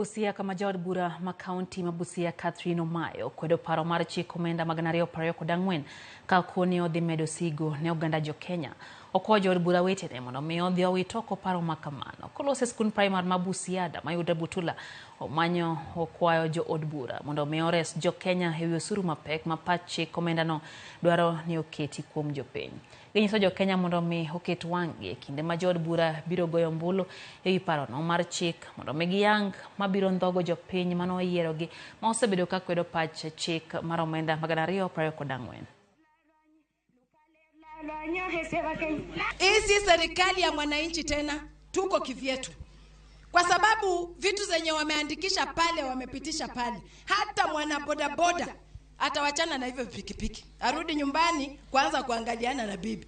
Busia kama jaod bura ma kaunti ma Busia Catherine Omayo kwedo paro mar chik omenda mag 2024 ka koni odhi medo sigo ne oganda jo Kenya. Okwayo jood bura wetene mondo mi odhi owit oko paro ma kamano. Koloso e skund primar ma Busiada mayudre Butula, Omanyo okwayo jood bura mondo mi ores jo Kenya ewi osuru mapek ma pach chik omendano dwaro ni oketi kuom jopiny. Ginyiso jo Kenya mondo mi oket wang'gi e kinde ma jood bura biro goyo ombulu ewi parono mar chik mondo mi giyang mabiro ndhogo jopiny mane oyierogi ma osebedo ka kwedo pach chik mar omenda ma 2024. Hii si serikali ya mwananchi tena, tuko kivyetu, kwa sababu vitu zenye wameandikisha pale, wamepitisha pale, hata mwana bodaboda atawachana na hivyo pikipiki, arudi nyumbani kwanza kuangaliana na bibi.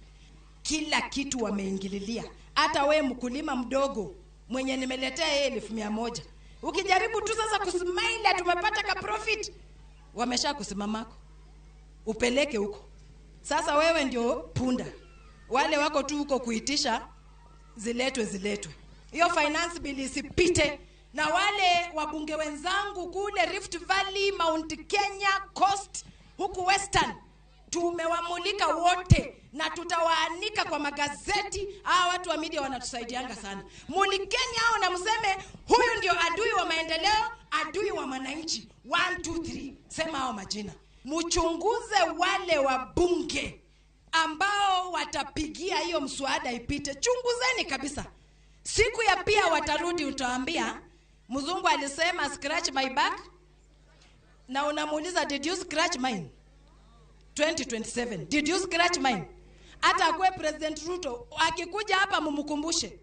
Kila kitu wameingililia. Hata we mkulima mdogo mwenye nimeletea yeye 100,000, ukijaribu tu sasa kusmile tumepata ka profit, wamesha kusimamako upeleke huko. Sasa wewe ndio punda, wale wako tu huko kuitisha ziletwe ziletwe. Hiyo finance bill isipite, na wale wabunge wenzangu kule Rift Valley, Mount Kenya, Coast, huku Western tumewamulika wote na tutawaanika kwa magazeti. Hawa watu wa media wanatusaidianga sana. Mulikeni hao na mseme huyu ndio adui wa maendeleo, adui wa mwananchi. 1 2 3, sema hao majina. Mchunguze wale wabunge ambao watapigia hiyo mswada ipite, chunguzeni kabisa. Siku ya pia watarudi, utaambia mzungu alisema scratch my back, na unamuuliza did you scratch mine 2027, did you scratch mine? Hata akuwe President Ruto akikuja hapa mumkumbushe.